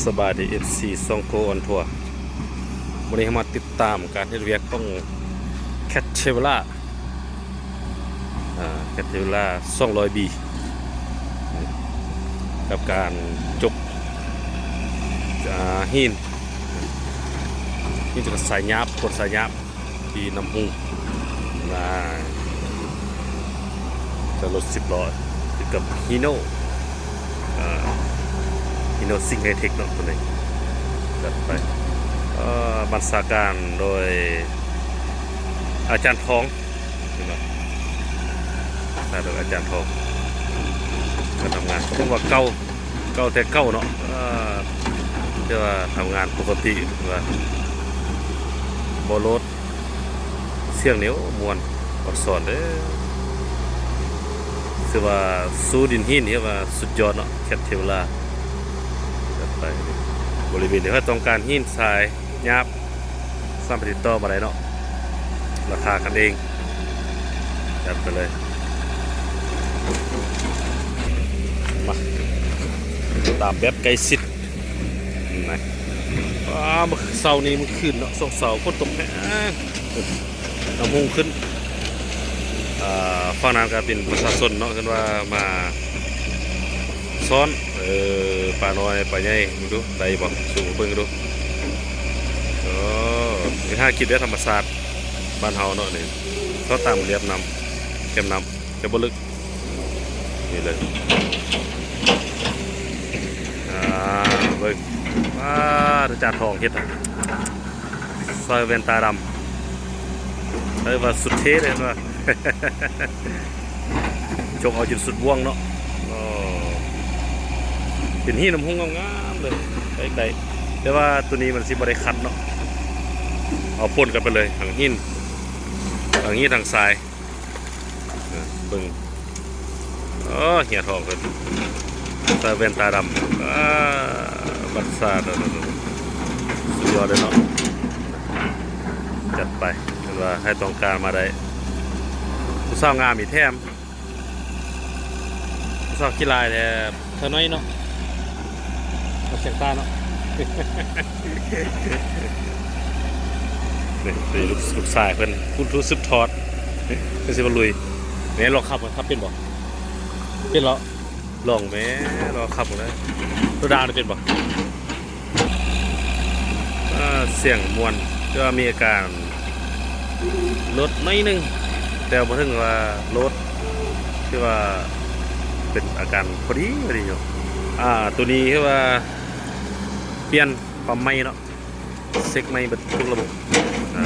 ສະບາຍດີ ເອັຟຊີ ຊ່ອງໂກອອນທົວ ມື້ນີ້ເຮົາມາຕິດຕາມການເຮັດວຽກຂອງແຄດເທວລາ ອ່າ ແຄດເທວລາສອງຮ້ອຍບີ ກັບການຈົກ ອ່າ ຫີນ ຫີນຈະກະສາຍຫຍາບ ກົດສາຍຫຍາບ ທີ່ນ້ຳຮຸ່ງ ນາ ຈະລົດສິບລໍ້ ຕິດກັບຮີໂນ ເອີ ຮີໂນຊິງໄຮເທັກເນາະ ໂຕນີ້ ຈັດໄປ ເອີ ບັນຊາການໂດຍອາຈານທອງ ເຫັນບໍ່ ສາຍໂດຍອາຈານທອງ ການທຳງານ ຖືວ່າເກົ່າ ເກົ່າແຕ່ເກົ່າເນາະ ເອີ ແຕ່ວ່າທຳງານປົກກະຕິ ຖືວ່າບໍ່ໂຫຼດ ສຽງນີ້ ໂອ້ ມ່ວນ ອອກສອນເດີ້ ຖືວ່າສູ້ດິນຫີນ ຖືວ່າສຸດຍອດເນາະ ແຄດເທວລາ ຈັດໄປ ບໍລິເວນທີ່ໃຜຕ້ອງການຫີນຊາຍຫຍາບ ສາມາດຕິດຕໍ່ມາໄດ້ເນາະ ລາຄາກັນເອງ ຈັດໄປເລີຍ ມາ ຕາມແບບໃກ້ຊິດ ນີ້ນະ ວ້າ ມື້ເຊົ້ານີ້ ມື້ຄືນເນາະ ສອງເສົາ ຝົນຕົກແຮງ ນ້ຳຮຸ່ງຂຶ້ນ ອ່າ ຝັ່ງນັ້ນກໍເປັນປະຊາຊົນເນາະ ເພິ່ນວ່າມາຊ້ອນ ເອີ ປານ້ອຍ ປາໃຫຍ່ ເບິ່ງດູ ໄດ້ບໍ່ ສູງ ເບິ່ງດູ ໂອ້ ເຮັດຫາກິນແບບທຳມະຊາດ ບ້ານເຮົາເນາະນີ້ ຊອດຕາມລຽບນ້ຳ ແຄມນ້ຳ ຈະບໍ່ເລິກ ນີ້ເລີຍ ອ່າ ເບິ່ງ ວ້າ ອາຈານທອງເຮັດ ໃສ່ແວ່ນຕາດຳ ໃສ່ວ່າສຸດເທ່ເລີຍວ່າ ຈົກເອົາຈົນສຸດບ່ວງເນາະ ເອີ ເປັນຫີນນ້ຳຮຸ່ງງາມໆເລີຍ ໃກ້ໆ ແຕ່ວ່າໂຕນີ້ມັນຊິບໍ່ໄດ້ຂັດເນາະ ເອົາປົນກັນໄປເລີຍ ທັງຫີນ ທັງຫີນ ທັງຊາຍ ເອີ ເບິ່ງ ເອີ ເຮຍທອງເພິ່ນ ໃສ່ແວ່ນຕາດຳ ອ່າ ບັດຊາ ສຸດຍອດເລີຍເນາະ ຈັດໄປ ເພິ່ນວ່າໃຜຕ້ອງການມາໄດ້ ຜູ້ສາວງາມອີກແຖມ ຜູ້ສາວຂີ້ລາຍແທ້ ເທົ່ານ້ອຍເນາະ ອອກສຽງໃຕ້ເນາະ ນີ້ ນີ້ລູກ ລູກຊາຍເພິ່ນ ຜູ້ຖືກສືບທອດ ເພິ່ນຊິມາລຸຍ ແມ່ນລອງຂັບ ຂັບເປັນບໍ່? ເປັນເນາະ ລອງແມ້ ລອງຂັບເບິ່ງເດີ ໂຕດາວນີ້ເປັນບໍ່? ເອີ ສຽງມ່ວນ ແຕ່ວ່າມີອາການໂຫຼດໜ້ອຍໜຶ່ງ ແຕ່ບໍ່ເຖິງວ່າໂຫຼດ ຖືວ່າເປັນອາການພໍດີ ພໍດີຢູ່ ອ່າ ໂຕນີ້ຖືວ່າປ່ຽນປ້ຳໃໝ່ເນາະ ເຊັກໃໝ່ເບິດທຸກລະບົບ ອ່າ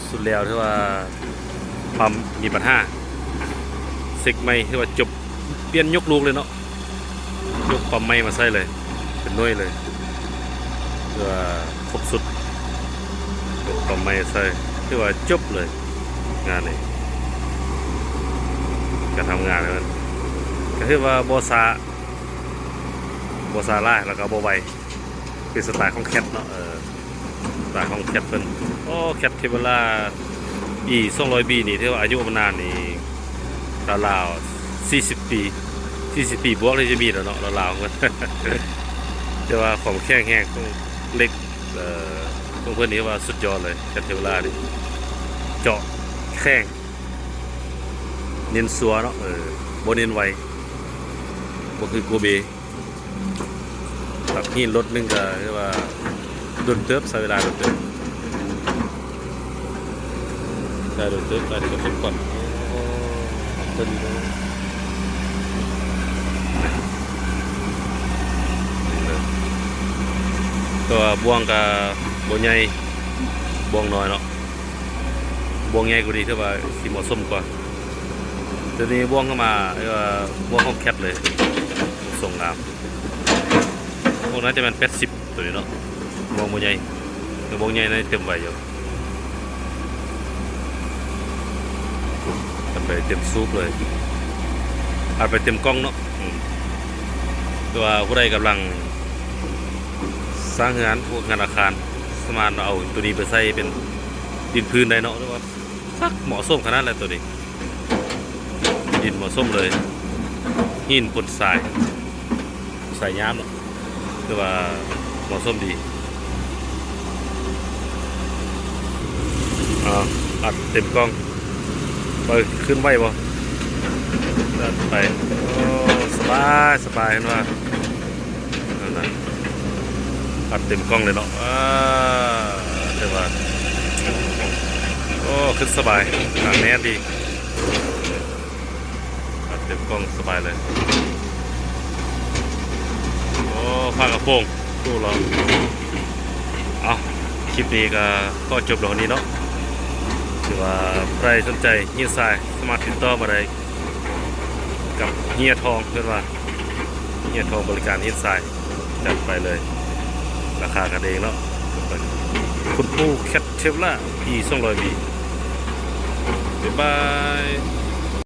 ສຸດແລ້ວຖືວ່າປ້ຳມີບັນຫາ ເຊັກໃໝ່ຖືວ່າຈົບ ປ່ຽນຍົກລູກເລີຍເນາະ ຍົກປ້ຳໃໝ່ມາໃສ່ເລີຍ ເປັນໜ່ວຍເລີຍ ຖືວ່າຄົບຊຸດ ຍົກປ້ຳໃໝ່ໃສ່ ຖືວ່າຈົບເລີຍ ງານນີ້ ການທຳງານມັນ ກໍຖືວ່າບໍ່ຊ້າ ບໍ່ຊ້າຫຼາຍ ແລ້ວກໍບໍ່ໄວ ເປັນສະໄຕຂອງແຄດເນາະ ເອີ ສະໄຕຂອງແຄດເພິ່ນ ໂອ້ ແຄດເທວລາ ອີ ສອງຮ້ອຍບີ ນີ້ ຖືວ່າອາຍຸມັນນານນີ້ ລາວໆ ສີ່ສິບປີ ສີ່ສິບປີບວກນີ້ຈະມີແລ້ວເນາະ ລາວໆ ເພິ່ນ ແຕ່ວ່າຄວາມແຂງແຮງຂອງເຫຼັກ ເອີ ຂອງເພິ່ນນີ້ວ່າສຸດຍອດເລີຍ ແຄດເທວລານີ້ ເຈາະແຂງ ເນັ້ນຊົວເນາະ ເອີ ບໍ່ເນັ້ນໄວ ບໍ່ຄືໂກເບ ຕັກຫີນລົດໜຶ່ງກໍຄືວ່າດົນເຕີບ ໃຊ້ເວລາດົນເຕີບ ໃຊ້ດົນເຕີບ ໃຊ້ເກືອບສົມຄວນ ໂອ້ ເຖິງເດີ ນີ້ເລີຍ ແຕ່ວ່າບ່ວງກໍບໍ່ໃຫຍ່ ບ່ວງນ້ອຍເນາະ ບ່ວງໃຫຍ່ກວ່ານີ້ຖືວ່າຊິເໝາະສົມກວ່າ ໂຕນີ້ບ່ວງເຂົ້າມາ ເອີ້ນວ່າບ່ວງຂອງແຄດເລີຍ ຊົງງາມ ໂອ້ ໜ້າຈະແມ່ນແປດສິບ ໂຕນີ້ເນາະ ບ່ວງບໍ່ໃຫຍ່ ແຕ່ບ່ວງໃຫຍ່ໜ້າຈະເຕັມໄວຢູ່ ອັດໄປເຕັມສູບເລີຍ ອັດໄປເຕັມກ່ອງເນາະ ອືມ ແຕ່ວ່າຜູ້ໃດກຳລັງສ້າງເຮືອນ ພວກງານອາຄານ ສາມາດເອົາໂຕນີ້ໄປໃສ່ເປັນດິນພື້ນໄດ້ເນາະ ຫຼືວ່າ ຄັກ ເໝາະສົມຂະໜາດແຫຼະໂຕນີ້ ດິນເໝາະສົມເລີຍ ຫີນປົນຊາຍ ຊາຍຫຍາບເນາະ ແຕ່ ຖືວ່າເໝາະສົມດີ. ອ່າ ອັດເຕັມກ່ອງ. ໄປ ຂຶ້ນໄວບໍ່? ໄປ. ໂອ້ ສະບາຍ ສະບາຍ ເຫັນວ່າ ນັ້ນນະ ອັດເຕັມກ່ອງເລີຍເນາະ. ອ່າ ຖືວ່າ ໂອ້ ຂຶ້ນສະບາຍ ໜາແໜ້ນດີ. ເຕັມກ່ອງສະບາຍເລີຍ. ໂອ້ ຝາກະໂປງ ໂອ້ ລອງ. ເອົາ ຄລິບນີ້ກະຂໍຈົບລົງເທົ່ານີ້ເນາະ. ຖືວ່າໃຜສົນໃຈຫີນຊາຍ ສາມາດຕິດຕໍ່ມາໄດ້ກັບເຮຍທອງ ເພິ່ນວ່າເຮຍທອງບໍລິການຫີນຊາຍ. ຈັດໄປເລີຍ ລາຄາກັນເອງເນາະ. ຄຸນພູ ແຄດເທວລາ ອີ ສອງຮ້ອຍບີ ບາຍບາຍ.